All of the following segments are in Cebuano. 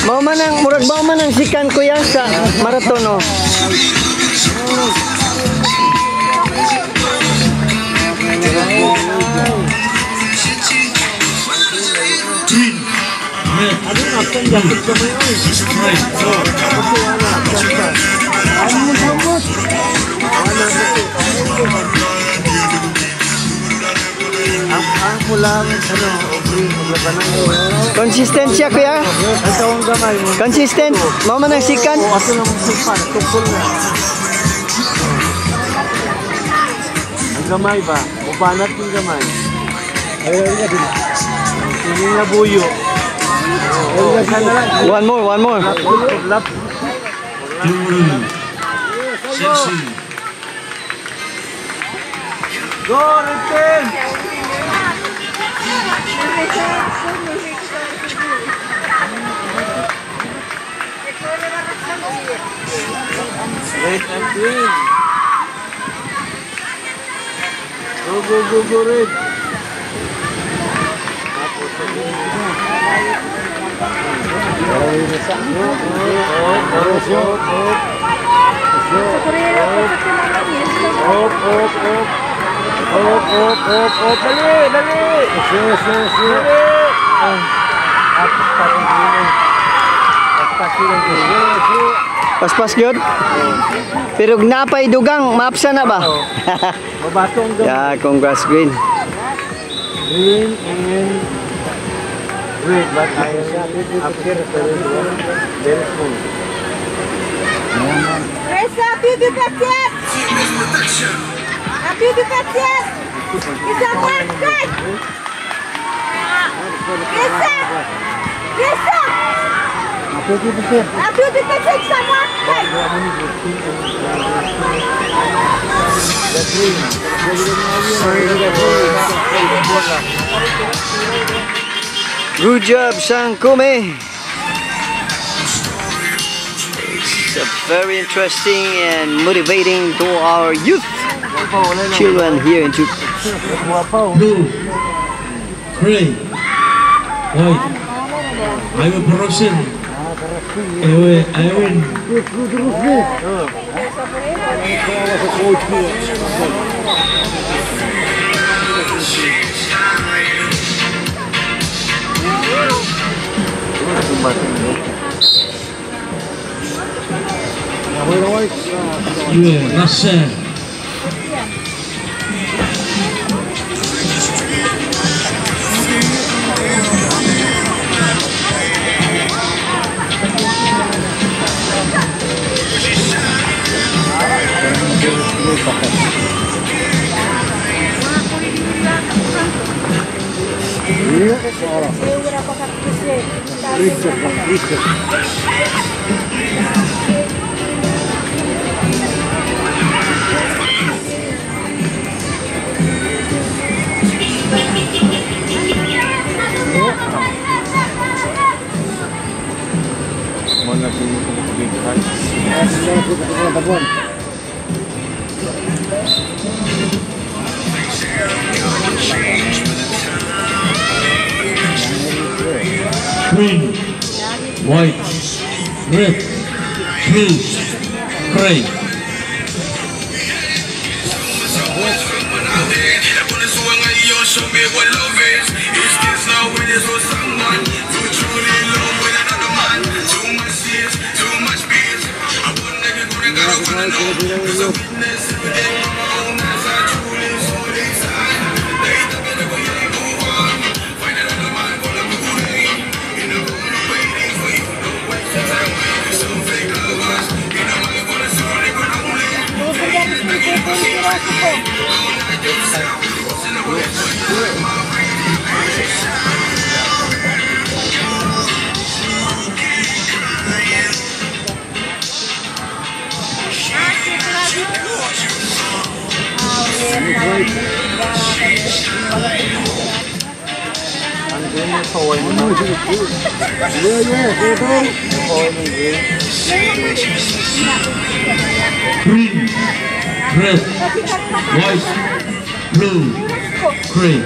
Mao man ang murag mao man ang sikan, kuya, sa marathon, oh. Ang pula, ano, o green, maglabanan. Consistent siya, kuya. Ang tawang gamay mo. Consistent. Mao man ang sikan. O, ato namang supan, tungkol na. Ang gamay ba? O banat yung gamay? Hindi nga buyo. O, isa na lang. One more, one more. Lap. Sexy. Go, Red Team! Red and green. Go, go, go, go, red. Up, up, up. Up, up, up, up. Dali, dali. Dali. Paspas gyud. Pero napay dugang, maapsa na ba? Mabato ang gamay. Yeah, congrats, green. Green and red, but I after very small. Reza, beauty packet! A beauty packet! Isa market! Reza! Reza! A beauty packet sa market! Good job, Sangkome. It's a very interesting and motivating to our youth children here in Chuuk. Blue. Gray. White. Ayo Perosin. Ewe Ewin. Iwe Nasser. Green, white, red, blue, gray. Green, red, white, blue, gray.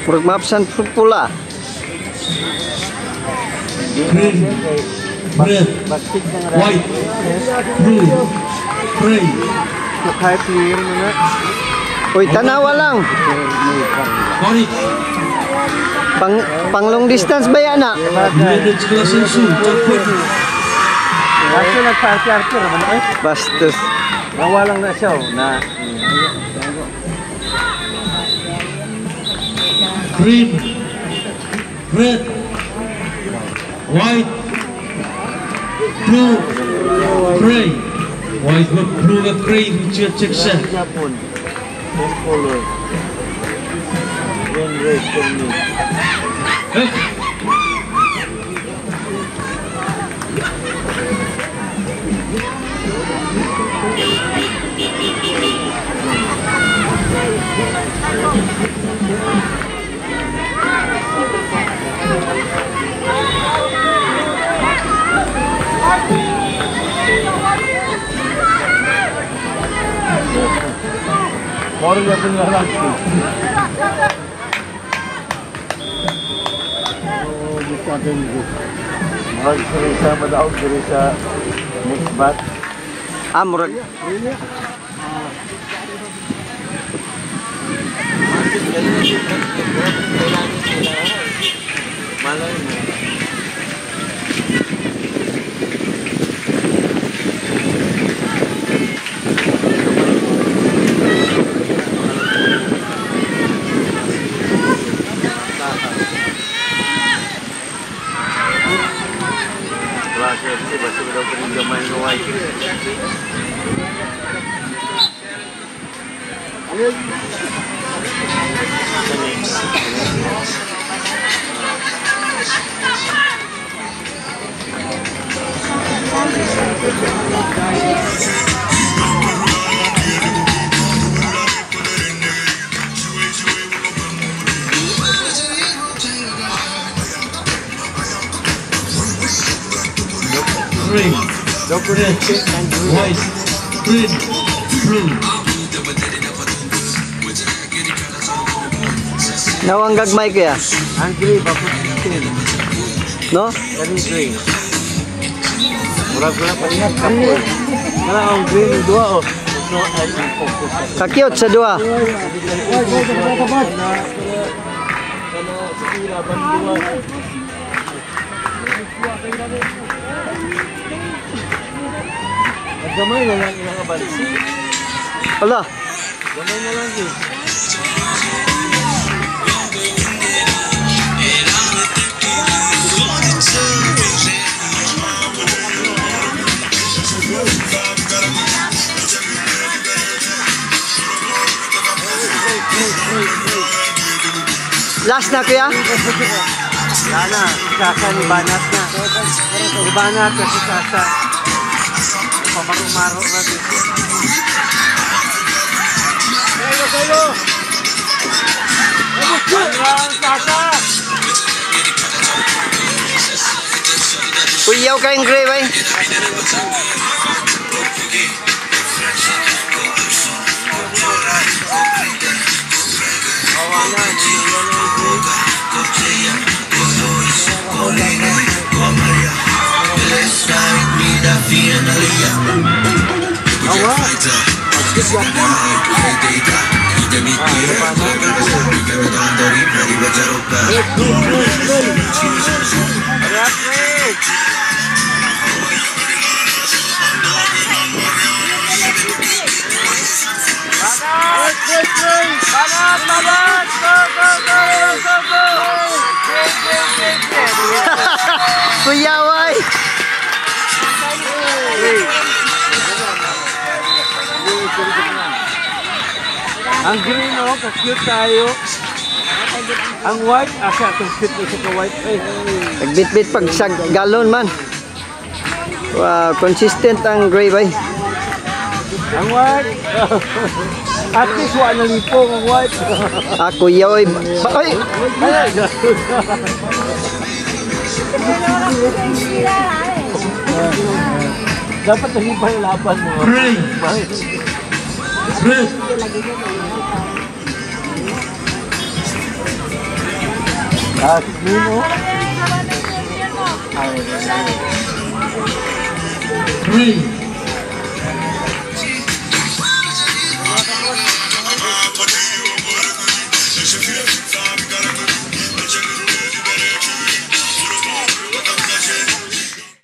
Murag mapsan pula. Green, red, white, blue, gray. Uy, tanawa lang. Pang long distance ba yan na? Bastos. Nawalang na siya. Na. Green, red, white, blue, gray. White, blue, gray, check set. Color. Green, red, green. Next bat. Ah, murag. Malay mo. Basta daw gamay ng white. Green, red, white, green, blue. Nawang gagmay kaya? Ang gray ba? 16. No? Kaning gray. Murag wala pa niya. Kapol. Kana ang green duha oh. No, focus. Kakyot sa duha. Gamay na lang ilang abansi. Ala, Gamay na lang yun. Last na kuya? Wala na, si Sasa ni Banat na. Ni Banat na si Sasa. Pamaro-maro na dito. Kayo, kayo! One Sasa! Kuyaw kayong gray bay. Awa na, hindi na yung gray. Awa! Banat! Banat! Go, go, go! Go, go! Gray, gray, gray, gray! Kuyaw ay. Ang green, oh, ka-cute tayo. Ang white, asa, itong cute na siya ka-white. Eh, Nagbitbit pag sa galon man. Wow, consistent ang gray bay. Ang white. At least, wala na lipong ang white. Ah, kuyaw ay. Ay! Ay, dapat naging pa yung laban mo. Green, red, Ah, green, oh. Green,